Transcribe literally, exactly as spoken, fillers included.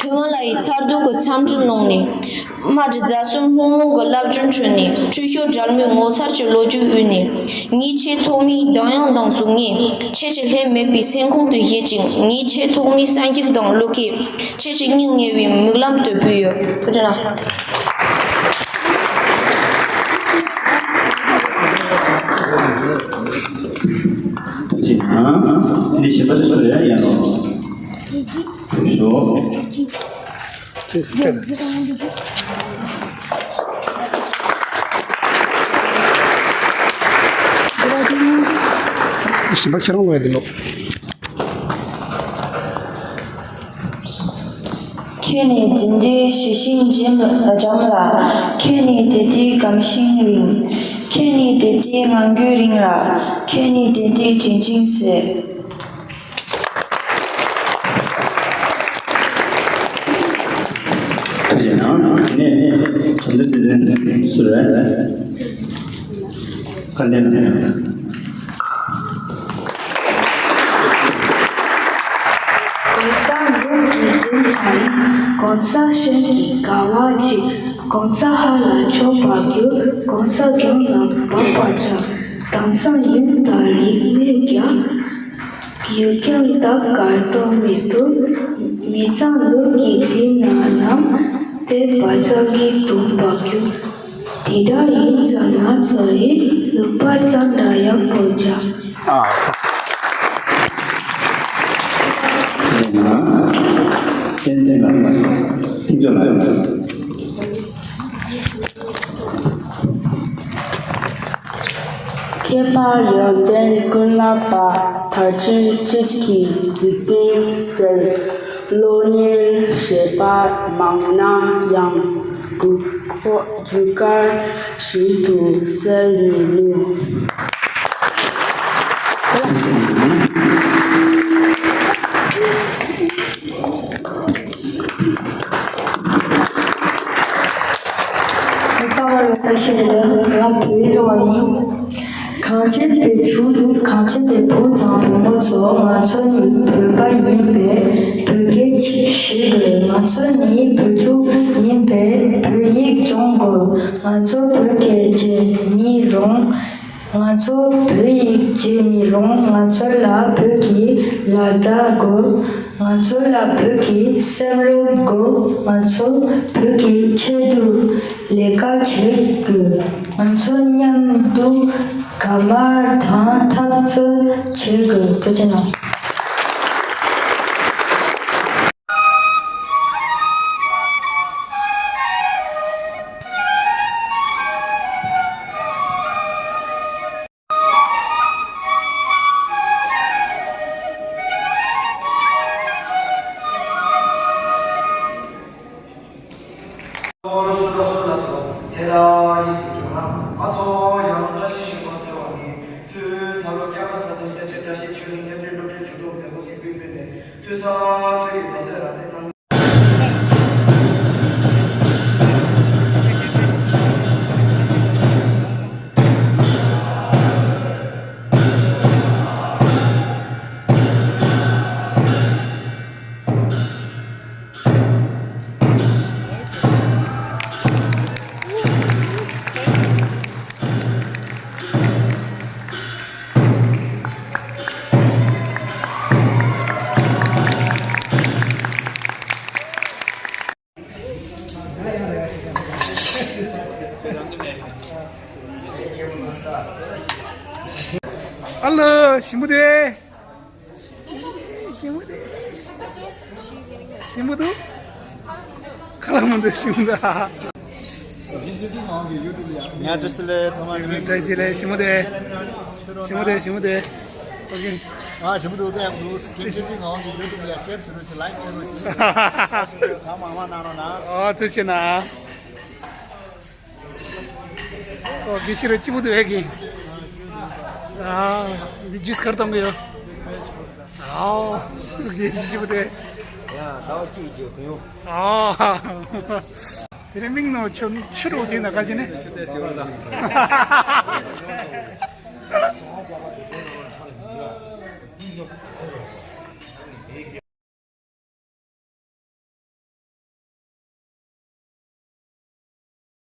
བོད་མ་ལ་ཡི་མཚར་སྡུག་གི་འཚམས་འདྲི་གནང་ནས། རྨ་འབྲི་རྫ་གསུམ་ལྷུང་ལྷུང་གི་རླབས་ཆེན་ཁྲོད་ནས། འཁྲུལ་ཤོར་སྒྲོལ་མའི་ངོ་མཚར་གྱི་ལོ་རྒྱུས་དབུས་ནས། ངའི་ཆེས་ཐོག་མའི་གདངས་དབྱངས་དང་གཟུགས་བརྙན། ཁྱེད་ཀྱི་ལྷད་མེད་པའི་སེམས་ཁོང་དུ་བཞད་ཅིང་། ངའི་ཆེས་ཐོག་མའི་གསོན་ཤུགས་དང་བློ་སྐྱེད། ཁྱེད་ཀྱི་སྙིང་ཉེ་བའི་མིག་ལམ་དུ་བུད་ཡོད། ཐུགས་རྗེ་གནང་། ཐུགས་རྗེ་གནང་། དེ་ནས་གཞན་པ་དེ་ཚོ་ལ་ཡང་ཡང་རོགས། ཞོག་གཞན་པ་ཁྱེད་རང་ལ་ཡང་འདི་ལོ། ཁྱེད་ནི་དེ་འདྲའི་ཞི་ཞིང་འཇམ་ལ། ཁྱེད་ནི་དེ་འདྲའི་སྐམ་ཞིང་རིང་། ཁྱེད་ནི་དེ་འདྲའི་ངང་རྒྱུད་རིང་ལ། ཁྱེད་ནི་དེ་འདྲའི་བྱིན་ཅིང་གསོས། ཐུགས་རྗེ་གནང་། ནས་བྱམས་བརྩེ་དེ་ཚོ་སུ་རེད། བཀའ་འདེམས། གང་ཟག་ལུགས་ཀྱི་རྒྱན་ཚང་། གང་ཟག་གཞན་གྱི་དགའ་བ་གཅིག། གང་ཟག་ཧ་ལ་ཆོག་པར་གྱུར། གང་ཟག་གྱོང་ལ་འབབ་པར་བྱ། དེང་སང་ཡུམ་དང་རིག་གནས་ཀྱང་། ཡུལ་ཀྱང་དག་གར་གཏོང་མི་ཐུབ། མི་ཚང་ལུགས་ཀྱི་དེ་ན་ནམ། དེ་བ་ཚང་གིས་དུམ་པ་རྒྱུ། དེ་འདྲ་ཡིན་ཙང་ང་ཚོ་ཡི་ལུག་པ་ཙམ་འདྲ་ཡག་པོ་རྒྱག་ཨ། བསྟན་འཛིན་ལགས། ཐིག་ཚོ་ལགས། ཁྱད་པར་ཡོན་ཏན་ཀུན་བསླབ་པ། མཐར་ཕྱིན་གཅིག་གིས་འཇིག་རྟེན་གསལ། བློ་གཉེར་བྱེད་པ་མང་ན་ཡང་། རྒྱུ་སྐར་བཞིན་དུ་གསལ་མི་ནུས། ཚང་མ་ལ་བཀྲ་ཤིས་བདེ་ལེགས། ང་བོད་ཡིག་སློབ་པ་ཡིན། གངས་ཅན་པའི་ཆུ། གངས་ཅན་པའི་བུ་དང་བུ་མོ་ཚོ། ང་ཚོ་ནི་བོད་པ་ཡིན་པས་བོད་སྐད་ཅིག་ཤེས་དགོས། ང་ཚོ་ནི་བོད་ཕྲུག་ཡིན་པས་བོད་ཡིག་སྦྱོང་དགོས། ང་ཚོ་བོད་སྐད་བརྗེད་མི་རུང་། ང་ཚོ་བོད་ཡིག་བརྗེད་མི་རུང་། ང་ཚོ་ལ་བོད་ཀྱི་ལ་རྒྱ་དགོས། ང་ཚོ་ལ་བོད་ཀྱི་སེམས་རབ་དགོས། ང་ཚོ་བོད་ཀྱི་ཆེད་དུ་ལས་ཀ་བྱེད་དགོས། ང་ཚོ་མཉམ་དུ་དགའ་མར་དང་འཐབ་རྩོད་བྱེད་དགོས། ཐུགས་རྗེ་གནང་། ཨ་ལོ། ཞིམ་པོ་འདུག་ཨེ། ཞིམ་པོ་འདུག་ཞིམ་པོ་འདུག་ཁ་ལག་མི་འདུག་ཞིམ་པོ་འདུག་ཉལ་བཀྲ་ཤིས་བདེ་ལེགས། ཐོག་མར་ཉལ་བཀྲ་ཤིས་བདེ་ལེགས། ཞིམ་པོ་འདུག་ཞིམ་པོ་འདུག་ཞིམ་པོ་འདུག་ཨོ་ཁེ། ང་ཞིམ་པོ་འདུག་ཨེ་འདུག་ཁྱེད་ཚོས་ང་རང་གི་ཡུ་ཊུབ་ལ་ཤེར་བྱེད་རོགས་བྱེད། ལའིཀ་བྱེད་རོགས་བྱེད། གང་མང་མང་གནང་རོགས་གནང་། ཨོ་ཐུགས་རྗེ་གནང་། ཨོ་དགེ་བཤེས་ར་སྐྱིད་པོ་འདུག་ཨེ་གི། ཨ། འདི་ཇུས་ག་རེ་གཏོང་གི་ཡོད། ཨའོ། དགེ་བཤེས་སྐྱིད་པོ་འདུག་ཡ་ཟླ་བ་གཅིག་གི་གུ་ཡོང་། ཨ། དེ་རིང་མིག་ནང་ཆུ་ཆུ་རུ་དེ་ན་ག་ཅི་ནི།